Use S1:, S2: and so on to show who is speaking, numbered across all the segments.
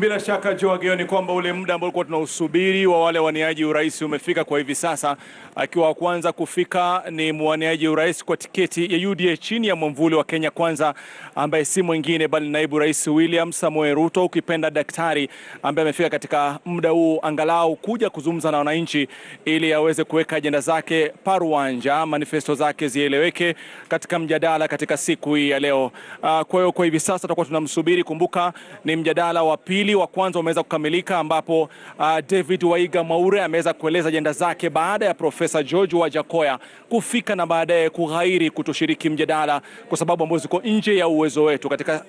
S1: Bila shaka Joe Ageyo, ni kwamba ule muda ambao ulikuwa tunausubiri wa wale waniaji urais umefika kwa hivi sasa. Akiwa wa kwanza kufika ni mwaniaji urais kwa tiketi ya UDA chini ya mwamvuli wa Kenya Kwanza, ambaye si mwingine bali naibu rais William Samoei Ruto, ukipenda daktari, ambaye amefika katika muda huu angalau kuja kuzungumza na wananchi ili aweze kuweka ajenda zake paruanja, manifesto zake zieleweke katika mjadala katika siku hii ya leo. Kwa hiyo kwa hivi sasa tutakuwa tunamsubiri. Kumbuka ni mjadala wa pili, wa kwanza umeweza kukamilika ambapo David Waiga Mwaure ameweza kueleza ajenda zake baada ya Profesa George Wajackoyah kufika na baadaye kughairi kutoshiriki mjadala kwa sababu ambazo ziko nje ya uwezo wetu. Katika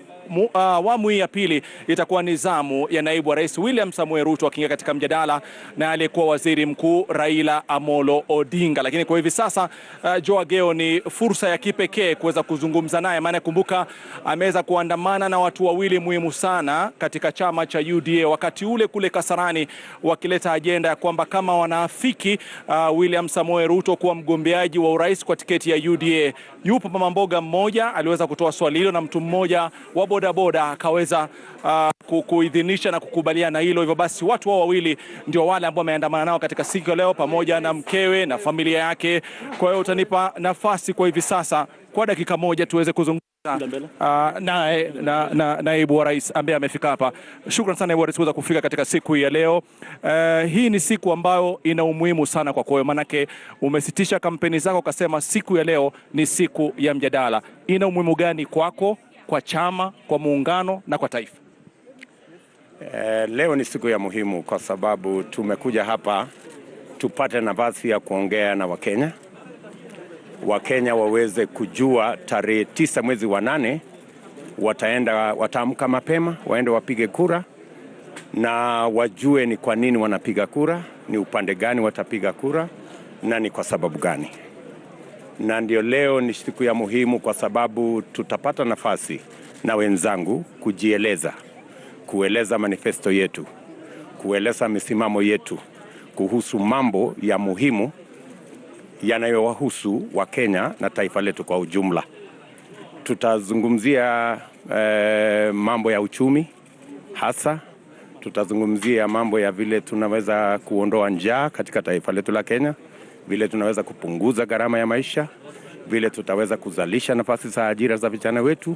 S1: awamu hii ya pili itakuwa ni zamu ya naibu wa rais William Samoei Ruto akiingia katika mjadala na aliyekuwa waziri mkuu Raila Amolo Odinga. Lakini kwa hivi sasa Joe Ageyo ni fursa ya kipekee kuweza kuzungumza naye, maana kumbuka ameweza kuandamana na watu wawili muhimu sana katika chama cha UDA wakati ule kule Kasarani, wakileta ajenda ya kwamba kama wanaafiki William Samoei Ruto kuwa mgombeaji wa urais kwa tiketi ya UDA. Yupo mama mboga mmoja aliweza kutoa swali hilo na mtu mmoja wa bodaboda akaweza kuidhinisha na kukubaliana hilo. Hivyo basi watu hao wawili ndio wale ambao wameandamana nao katika siku ya leo pamoja na mkewe na familia yake. Kwa hiyo utanipa nafasi kwa hivi sasa kwa dakika moja tuweze kuzungumza na naibu wa rais ambaye amefika hapa. Shukran sana naibu wa rais kuweza kufika katika siku hii ya leo. Hii ni siku ambayo ina umuhimu sana kwa kwako, manake umesitisha kampeni zako ukasema siku ya leo ni siku ya mjadala. Ina umuhimu gani kwako, kwa chama, kwa muungano na kwa taifa?
S2: Leo ni siku ya muhimu kwa sababu tumekuja hapa tupate nafasi ya kuongea na Wakenya. Wakenya waweze kujua tarehe 9 mwezi wa 8 wataenda, wataamka mapema, waende wapige kura na wajue ni kwa nini wanapiga kura, ni upande gani watapiga kura na ni kwa sababu gani. Na ndio leo ni siku ya muhimu kwa sababu tutapata nafasi na wenzangu kujieleza, kueleza manifesto yetu, kueleza misimamo yetu kuhusu mambo ya muhimu yanayowahusu Wakenya na taifa letu kwa ujumla. Tutazungumzia mambo ya uchumi hasa, tutazungumzia mambo ya vile tunaweza kuondoa njaa katika taifa letu la Kenya, vile tunaweza kupunguza gharama ya maisha, vile tutaweza kuzalisha nafasi za ajira za vijana wetu,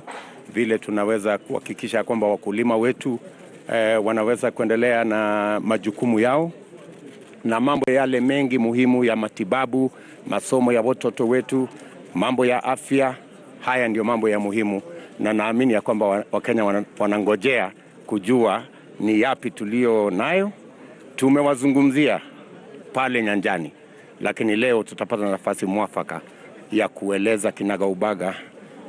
S2: vile tunaweza kuhakikisha kwamba wakulima wetu wanaweza kuendelea na majukumu yao, na mambo yale mengi muhimu ya matibabu, masomo ya watoto wetu, mambo ya afya. Haya ndio mambo ya muhimu, na naamini ya kwamba Wakenya wanangojea kujua ni yapi tulio nayo. Tumewazungumzia pale nyanjani, lakini leo tutapata nafasi mwafaka ya kueleza kinagaubaga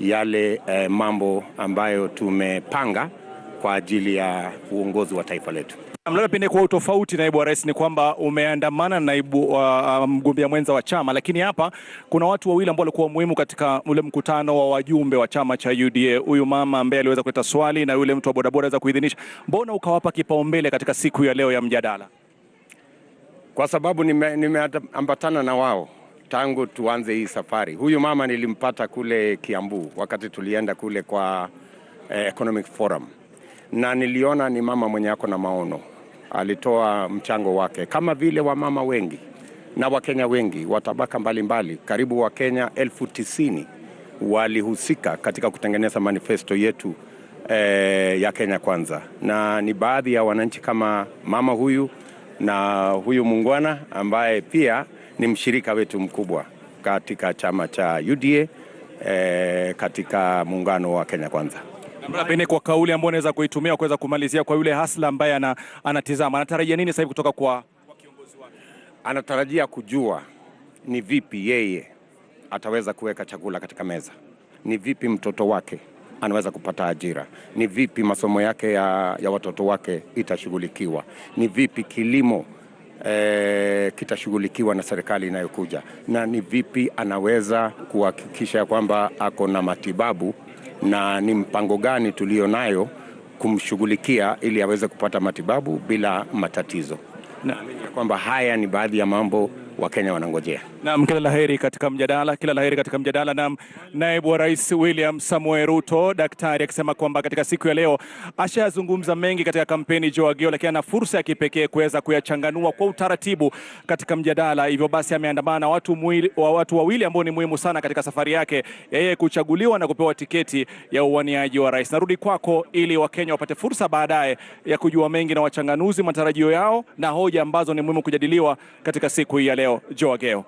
S2: yale mambo ambayo tumepanga kwa ajili ya uongozi wa taifa letu.
S1: Labda pengine kwa utofauti naibu wa rais ni kwamba umeandamana na naibu mgombea mwenza wa chama, lakini hapa kuna watu wawili ambao walikuwa muhimu katika ule mkutano wa wajumbe wa chama cha UDA, huyu mama ambaye aliweza kuleta swali na yule mtu wa bodaboda aliweza kuidhinisha. Mbona ukawapa kipaumbele katika siku ya leo ya mjadala?
S2: Kwa sababu nimeambatana na wao tangu tuanze hii safari. Huyu mama nilimpata kule Kiambu wakati tulienda kule kwa Economic Forum, na niliona ni mama mwenye ako na maono. Alitoa mchango wake kama vile wamama wengi na Wakenya wengi wa tabaka mbalimbali. Karibu Wakenya 90,000 walihusika katika kutengeneza manifesto yetu ya Kenya Kwanza, na ni baadhi ya wananchi kama mama huyu na huyu muungwana ambaye pia ni mshirika wetu mkubwa katika chama cha UDA katika muungano wa Kenya Kwanza.
S1: Pengine kwa kauli ambayo unaweza kuitumia kuweza kumalizia kwa yule hasla ambaye anatizama, anatarajia nini sasa hivi kutoka kwa kiongozi wake?
S2: Anatarajia kujua ni vipi yeye ataweza kuweka chakula katika meza, ni vipi mtoto wake anaweza kupata ajira, ni vipi masomo yake ya watoto wake itashughulikiwa, ni vipi kilimo kitashughulikiwa na serikali inayokuja, na ni vipi anaweza kuhakikisha kwamba ako na matibabu, na ni mpango gani tulio nayo kumshughulikia ili aweze kupata matibabu bila matatizo. Naamini kwamba haya ni baadhi ya mambo Wakenya wanangojea.
S1: Naam, kila laheri katika mjadala, kila laheri katika mjadala. Naam, naibu wa rais William Samoei Ruto, daktari, akisema kwamba katika siku ya leo ashayazungumza mengi katika kampeni Joe Ageyo, lakini ana fursa ya kipekee kuweza kuyachanganua kwa utaratibu katika mjadala. Hivyo basi ameandamana na watu wawili ambao ni muhimu sana katika safari yake yeye kuchaguliwa na kupewa tiketi ya uwaniaji wa rais. Narudi kwako ili Wakenya wapate fursa baadaye ya kujua mengi na wachanganuzi, matarajio yao na hoja ambazo ni muhimu kujadiliwa katika siku hii ya leo. Joe Ageyo.